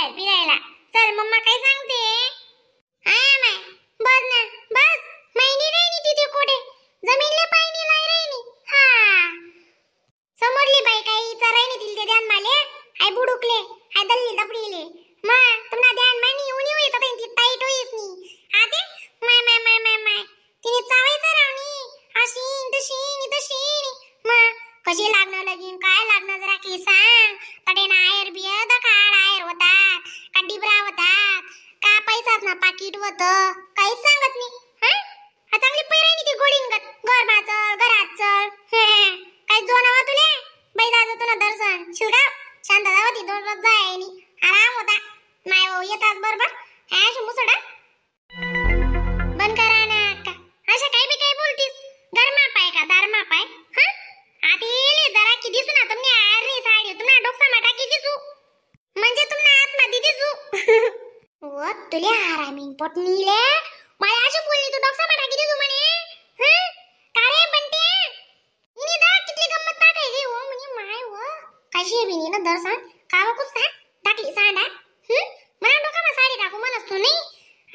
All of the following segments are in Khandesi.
बाहेर फिरायला. चल मम्मा काय सांगते. हा माय बस ना बस. मैनी राहिनी तिथे कोठे जमीनले पाहिनी लाई राहिनी. हा समोरली बाई काही चरायनी दिल ते ध्यान माले. हाय बुडुकले हाय दल्ली दबडीले. मा तुमना ध्यान मानी उनी होई तर ती टाईट होईस नी. हा ते माय माय माय माय माय तिने चावायचं रावणी अशी तशी तशी. मा कशी लागणं लगीन काय लागणं जरा की सांग. तडे ना आयर बियर दखाड आयर होतात का डिबरा होतात का पैसाच ना पाकिट होत काहीच सांगत नाही. हा हा चांगली पैरायनी ती गोडीन गत घर मा चल घरात चल. काही जोनावा तुले बाई दादा तुला दर्शन शिवगाव शांत होती दोन रोज जायनी आराम होता. माय भाऊ येतात बरोबर. हा अशी मुसडा बंद करा ना अक्का. अशा काही बी काही बोलतीस. घर मापाय का दार मापाय. हा आता येले जरा की दिसू ना तुमने आरनी साडी तुम्हाला डोकसा मा टाकी दिसू म्हणजे तुमना आतमध्ये दिसू. व तुले आरामीन पटनीले मला अशी बोलली तू डोकसा मा टाकी दिसू म्हणे. हा का रे बंटे इनी दा कितली गंमत टाकाय गे हो म्हणे माय व कशी बिनी ना दर्शन कावा कुस टाकली सांडा. मला डोका मा साडी टाकू म्हणस तू नाही.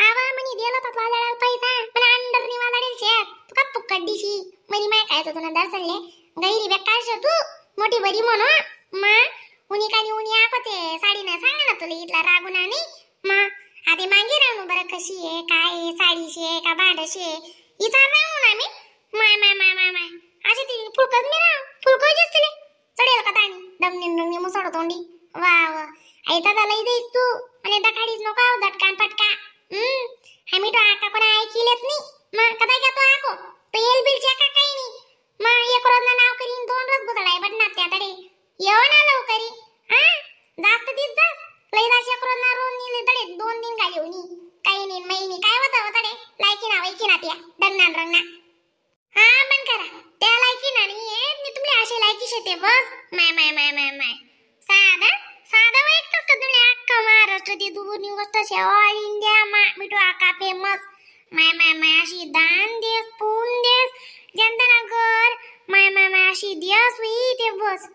आवा म्हणी दिला तर वाजाडाल पैसा पण अंडरनी वाजाडेल शेत तू का पुक्कट दिशी म्हणी माय काय तो तुला दर्शनले गैरी बेकार शे तू मोठी बरी म्हणो. मा उनी कानी उनी आकोते साडी ना सांग ना तुला इथला रागुना नाही. मा आधी मागे राहू बरं कशी आहे काय आहे साडी शे का भांड शे इचार राहू ना मी. माय माय माय माय माय अशी ती फुलकच मी राव फुलकच तुले चढेल का ताणी डमनी डमनी मुसळ तोंडी. वा वा आई दादा लई देईस तू आणि दखाडीस नको आहो झटकान फटका. आम्ही तो आका कोणा ऐकिलेत नाही. मग कदा घ्या तो आको तो येईल बिल का काही नाही. मग एक रोज ना नाव करीन दोन रोज बुजलाय बटनात त्या तडे येऊ ना लवकरी. हा जास्त तीच जास लई दास एक रोज ना रोज नेले तडे दोन दिन घाली होनी काही नाही महिनी काय होतं हो तडे लायकी ना वैकी ना त्या डंगना रंगना. हा बंद करा त्या लायकी ना नाही मी तुमले असे लायकी शेते बस. माय माय माय माय माय साधा साधा ऐकतच का तुमले अख्खा महाराष्ट्र ती दूरनी गोष्ट शे ऑल इंडिया मा मिठू आका फेमस. माय माय माय अशी दान देस पून देस जनता नगर माय माय माय अशी दिवस होई ते बस.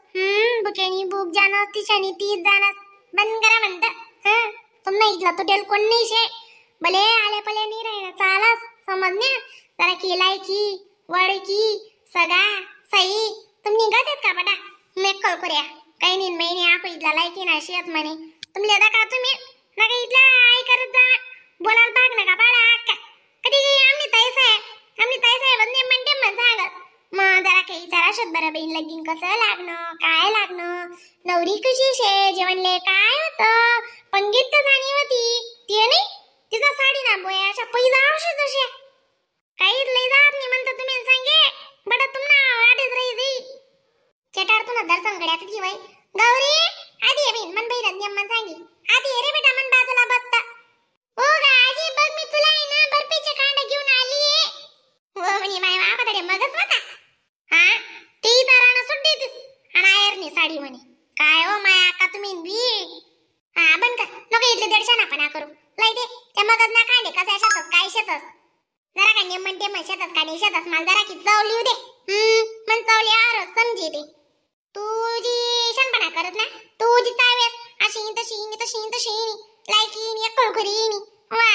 बुकेनी बुक जाणस तिशानी तीच जाणस बंद करा म्हणत. हा तुमना इथला तुटेल कोण नाही शे भले आले पले नाही राहिना चालस समजण्या जरा की लायकी वडकी सगा सई तुम्ही निघत का बटा मेकल करूया काही नाही महिने आको इथला लायकी ना शेत म्हणे तुमले का तुम्ही नका इथला आई करत जा बोलायला भाग नका बाळा अक्का कधी आम्ही ताई साहेब आम्ही ताई साहेब म्हणते म्हण सांगत. मग जरा काही विचारा शोध बरं बहीण लगीन कसं लागणं काय लागणं नवरी कशी शे जेवणले काय होतं पंगीत तर जाणी होती ते नाही तिचा साडी ना बोया अशा पैजा अशी जशे काही लई जात नाही म्हणता तुम्ही सांगे बट तुमना आटेच राही जाई चेटार तुला दर्शन गड्यात की बाई गौरी आधी ये बहीण मन बहीण नियम मन सांगी आधी ये रे बेटा मन बाजूला बसता. ओ गाजी बघ मी तुला आहे ना बर्फीचे कांड घेऊन आली. हो म्हणे माय बापाकडे मगच होता. हा ती तारानं सुट देतीस आणि आयरनी साडी म्हणे काय हो माया का तुम्ही बी. हा बंद कर नको इथले दडशा ना करू लय दे त्या मगज ना कांडे कसा शेतस काय शेतस जरा का नियम म्हणते मग शेतस का नाही शेतस मला जरा की चवली दे. मन चवली आर समजी दे तुझी शनपणा करत ना तुझी चावेस अशी तशी तशी तशी लायकी एकळखुरी वा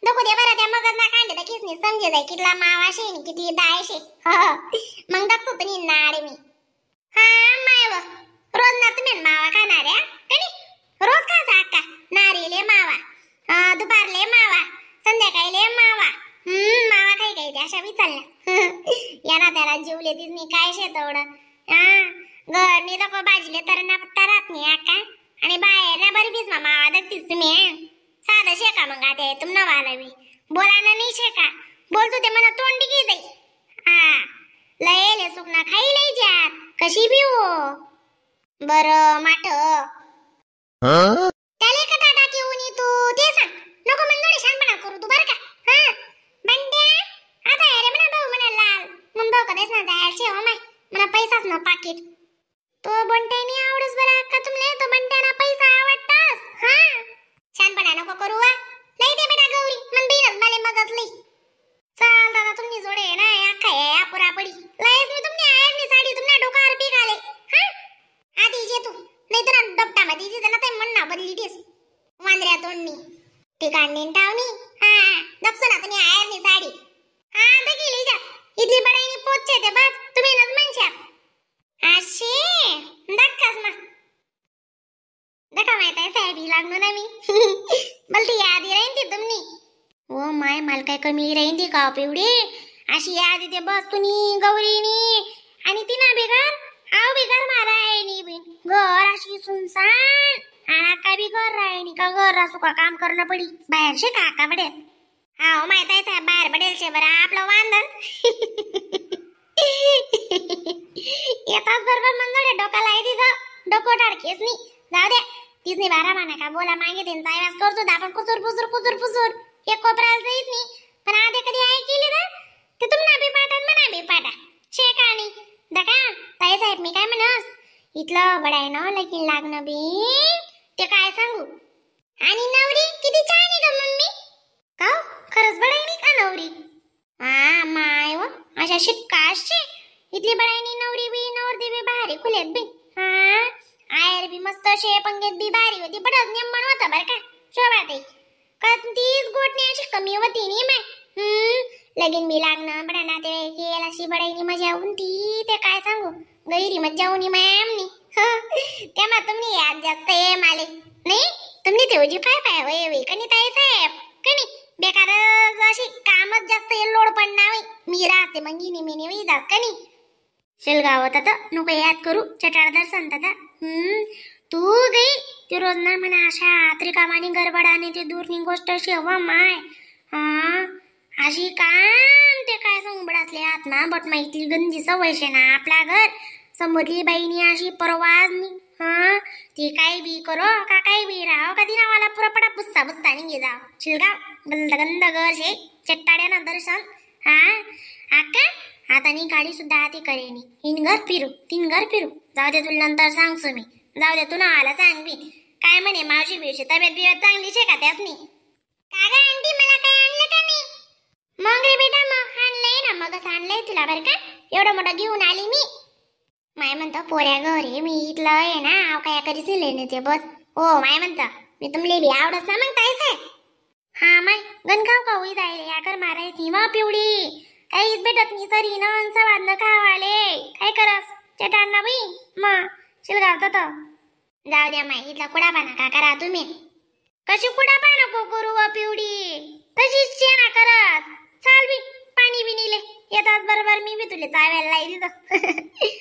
नको दे बरं त्या मगज ना कांडे तर किसनी समजे जाय कितला मावा शे किती दाय शे. मग दाखवतो तुम्ही नाडे मी. हा माय व रोज ना तुम्ही मावा खाणार आहे कणी रोज खायचा अक्का नारीले मावा दुपारले मावा संध्याकाळीले मावा. मावा काही काही अशा विचारल्या याला त्याला जीवले तीच मी काय शेतवडं. हा घरनी नको भाजीले तर ना पत्ता राहत नाही अक्का आणि बाहेर ना बरी बीस मावा दगतीस तुम्ही साधं शेका मग आता तुम वाला बी बोला ना नाही शेका बोलतो ते मला तोंडी की जाई. हा लयले सुकना खाई लई ज्यात कशी बी हो बर माठ त्याले कटा टाकी उनी तू ते सांग नको मन जोडे शानपणा करू तू बर का. हा बंड्या आता अरे म्हणा भाऊ म्हणा लाल मन भाऊ कधीच ना जायला शे हो माय मला पैसाच ना पाकिट तो बंट्यानी आवडस बरं अक्का तुमले तो बंट्याना पैसा आवडतास. हा छानपणा नको करू वा लई दे बेटा गौरी मन बहीणच माले मगच लई चाल दादा तुम्ही जोडे ना अक्का हे अपुरा पडी लयच मी तुमने आयरनी साडी तुमना डोकावर पी घाले. हा आधी जे तू नाही तर डपटामध्ये तिथं ना ते म्हणणं बदली. कोणनी ठिकाणी ठावणी. हा दपसो ना तुम्ही आयरनी साडी. हा तर गेली जा इथली बडाईनी पोचचे ते बस तुम्ही नच म्हणशा अशी धक्काच ना धक्का माहित आहे साहेबी लागलो ना मी. बोलती यादी राहीन ती तुमनी. ओ my मला काय कमी राहीन ती का पिवडी अशी यादी ते बस तुनी गौरीनी आणि ती ना बेगर आव बेगर मारायनी बिन घर अशी सुनसान आणि का बी घर राहिनी का घर असू का काम करणं पडी बाहेर शे काका बडेल. हा माहित आहे साहेब बाहेर पडेल शे बरं आपलं वांदन. येताच बरोबर मंजोडे डोकाला आहे तिथं डोकं टाडकेच नी जाऊ दे तीच नाही बारा माना का बोला मागे त्यांचा आवाज करतो आपण कुचूर पुचूर कुचूर पुचूर एक कोपऱ्याला जाईत नाही. पण आधी कधी आई केली ना ते तुम्हाला बी पाटा म्हणा बी पाटा शे का नाही दका ताई साहेब मी काय म्हणस इथलं बडाय ना लगीन लागणं बी ते काय सांगू. आणि नवरी किती छान आहे ग मम्मी का खरंच बडाई नाही का नवरी. हा माय व अशा शिक्काशे इथली बडाईनी नवरी बी नवरदी बी भारी खुलेत बी. हा आयर बी मस्त शे पंगेत बी भारी होती बडच निम्मण होतं बरं का शोभा ताई कधीच गोटणी अशी कमी होती नी माय. लगीन बी लागणं बडा नाते केल अशी बडाईनी मजा होऊन ती ते काय सांगू गैरी मज्जा होऊनी मॅमनी. तेव्हा तुम्ही याद जास्त आहे माले नाही तुम्ही तेवढी फाय फाय वय वय कनी ताई साहेब कनी बेकारच अशी कामच जास्त लोड पडणार वय मी राहते मग गिनी मिनी वय जात कनी शेलगावत आता नको याद करू चटाळदार संतता. तू गई ती रोज ना म्हणा अशा त्रिकामानी गडबडाने ते दूरनी गोष्ट शेवा माय. हा अशी काम ते काय सांगू बडासले आत ना बट माहिती गंजी सवय शे ना आपला घर समोरली बाईनी अशी परवाजनी. हा ती काय बी करो का काय बी राहो का ती नावाला पुरा पडा पुस्सा पुस्सा निघे जाव शिलगाव गंद गंद घर शे चट्टाड्या ना दर्शन. हा आका हाताने गाडी सुद्धा हाती करेनी हिन घर फिरू तीन घर फिरू जाऊ दे तुला नंतर सांगतो मी जाऊ दे तू नावाला सांग बी काय म्हणे मावशी बिवशी तब्येत बिब्येत चांगली शे का त्यासनी. का गं आंटी मला काय आणलं का नाही. मग रे बेटा मग आणलंय ना मगच आणलंय तुला बरं का एवढं मोठं घेऊन आली मी. माय म्हणतं पोऱ्या घरी मी इथलं आहे ना आव काय कधीच नाही ते बस. हो माय म्हणतं मी तुमले बी आवडस ना मग ताई साहेब. हा माय गणगाव का होई जाईल या कर मारायची मग पिवडी काहीच भेटत नाही सरी न सवाद न खावाले काय करस चटाण ना बाई मग शिलगाव तर जाऊ द्या माय इथला कुडापा नका करा तुम्ही कशी कुडापा नको करू व पिवडी तशीच ना करत चाल बी पाणी बी नेले येताच बरोबर मी बी तुला चावायला लाई तिथं.